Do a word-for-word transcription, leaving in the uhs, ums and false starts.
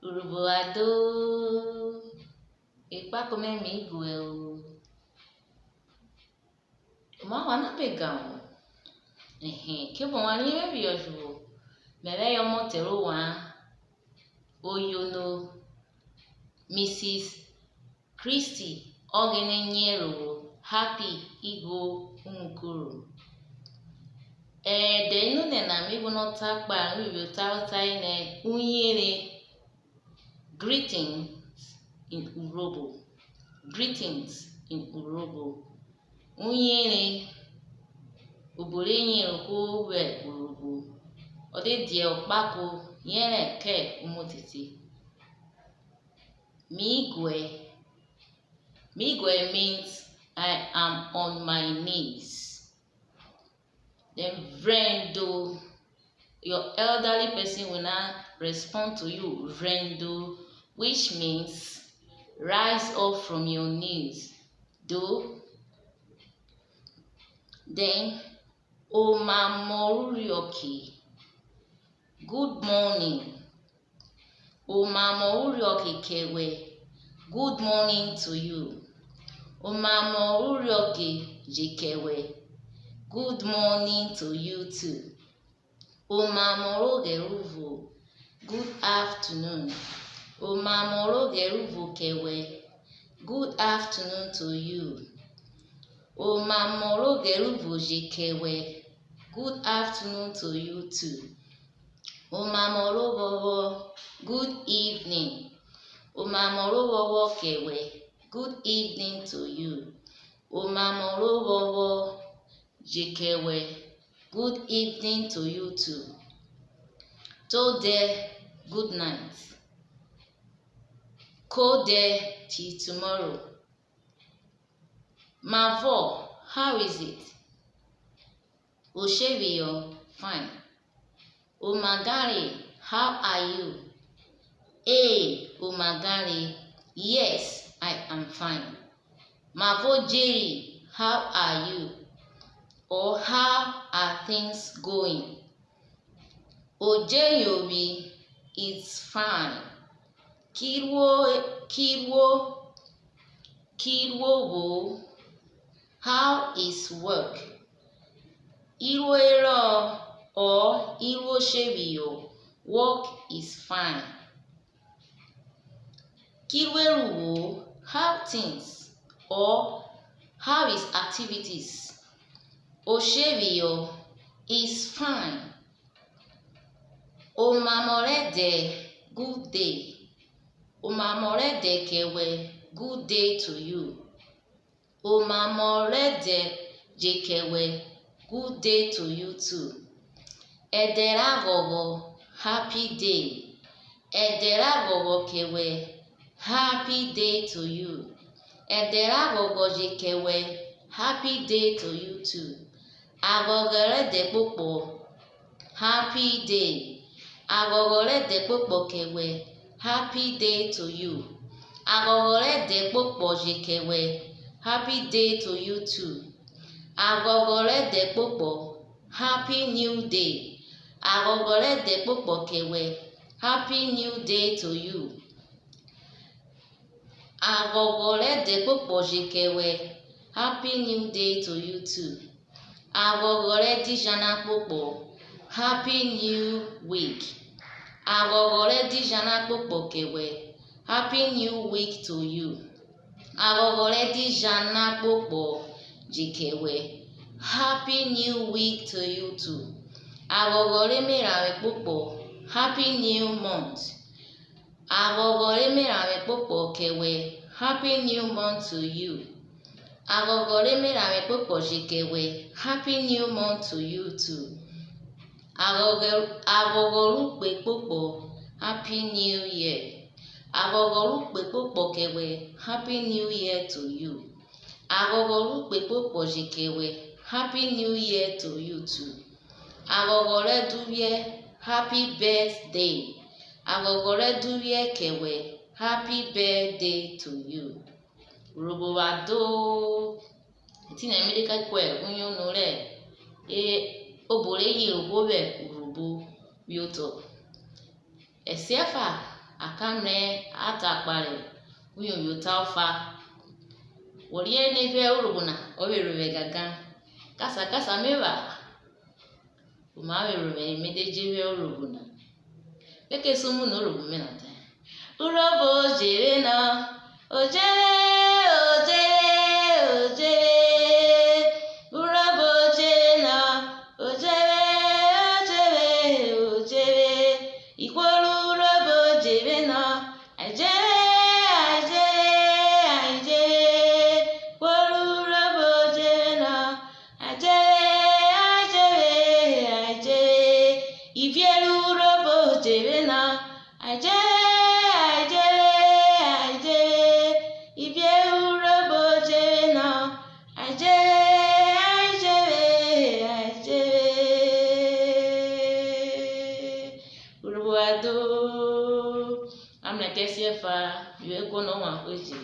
Urhobo wa do, ekpako mẹ mi guẹ o. Oma ghwa na me gan o. Ẹhẹn, ke vwọ wan riẹn vwẹ phiyọ juvwo, mẹvwẹ yẹ ọmọtẹ rẹ ovwan, oyono Mrs Christy Ọghẹnẹ Nyerhovwo, Happy Igho Umukoro. Ẹdẹ inu nana mi guọnọ ta kpahe ivwighrẹ ota rọ tare nẹ uyere. Greetings in Urhobo. Greetings in Urhobo. Uyere, obo re yeren ohwo vwẹ Urhobo, ọ de dia ọkpako yẹrẹ kẹ umotete. Mi guẹ. Mi guẹ means I am on my knees. Then vrẹn do, your elderly person will now respond to you, vrẹn do, which means rise up from your knees. Do. Then omamọ urhiọke, good morning. Omamọ urhiọke kẹ wẹ, good morning to you. Omamọ urhiọke je kẹ wẹ, good morning to you too. Omamọ rẹ oghẹruvo, good afternoon. Omamọ rẹ oghẹruvo kẹ wẹ, good afternoon to you. Omamọ rẹ oghẹruvo je kẹ wẹ, good afternoon to you too. Omamọ ro vwọvwọ, good evening. Omamọ ro vwọvwọ kẹ wẹ, good evening to you. Omamọ ro vwọvwọ je kẹ wẹ, good evening to you too. Todẹ, good night. Kodẹ, till tomorrow. Mavọ, how is it? Oshephiyọ, fine. Omagare, how are you? E, omagare, yes, I am fine. Mavọ jeri, how are you? Or how are things going? Ojeyovwi, it's fine. Kiruo, kiruo, kiruo vwo, how is work? Iruo erọ or iruo oshephiyọ, work is fine. Kiruo erhuvwo, how things or how is activities? Oshephiyọ, is fine. Omamọ rẹ ẹdẹ, good day. Omamọ rẹ ẹdẹ kẹ wẹ, good day to you. Omamọ rẹ ẹdẹ je kẹ wẹ, good day to you too. Ẹdẹ rẹ aghọghọ, happy day. Ẹdẹ rẹ aghọghọ kẹ wẹ, happy day to you. Ẹdẹ rẹ aghọghọ je kẹ wẹ, happy day to you too. Aghọghọ rẹ ẹdẹ kpokpọ, happy day. Aghọghọ rẹ ẹdẹ kpokpọ kẹ wẹ, happy day to you. Aghọghọ rẹ ẹdẹ kpokpọ je kẹ wẹ, happy day to you too. Aghọghọ rẹ ẹdẹ kpokpọ, happy new day. Aghọghọ rẹ ẹdẹ kpokpọ kẹ wẹ, happy new day to you. Aghọghọ rẹ ẹdẹ kpokpọ je kẹ wẹ, happy new day to you too. Aghọghọ rẹ ẹdidjana kpokpọ, happy new week. Aghọghọ rẹ ẹdidjana kpokpọ kẹ wẹ, happy new week to you. Aghọghọ rẹ ẹdidjana kpokpọ je kẹ wẹ, happy new week to you too. Aghọghọ rẹ emeranvwe kpokpọ, happy new month. Aghọghọ rẹ emeranvwe kpokpọ kẹ wẹ, happy new month to you. Aghọghọ rẹ emeranvwe kpokpọ je kẹ wẹ, happy new month to you too. Aghọghọ, aghọghọ rẹ ukpe kpokpọ, happy new year. Aghọghọ rẹ ukpe kpokpọ kẹ wẹ, happy new year to you. Aghọghọ rẹ ukpe kpokpọ je kẹ wẹ, happy new year to you too. Aghọghọ rẹ ẹdẹ uvwiẹ, happy birthday. Aghọghọ rẹ ẹdẹ uvwiẹ kẹ wẹ, happy birthday to you. Urhobo wa do. Etinẹ mi de ka kuẹ uyono rẹ e, obo re yere ohwo vwẹ Urhobo phiyotọ. Ẹsiẹfa a ka mrẹ a ta kpare uyovwinrota ọfa. Wọ riẹn nẹ ivẹ Urhobo na ọ vwerhovwẹn gangan. Kasa kasa me epha, oma vwerhovwẹn ri me de je vwẹ Urhobo na. Me ke se umu nẹ Urhobo me na ta. Urhobo jere nọ, o jere, o jere, o jere. Urhobo jere nọ, o jere, o jere, o jere. Ihwo rẹ Urhobo jere nọ, aijere, aijere, aijere. Ihwo rẹ Urhobo jere nọ, aijere, aijere, aijere. Ivie rẹ Urhobo jere nọ, aijere, aijere, aijere. Ivie rẹ Urhobo jere nọ, aijere, aijere, aijere. Urhobo wa do, a mrẹ kẹ siẹfa, yo e guọnọ wan hwe je.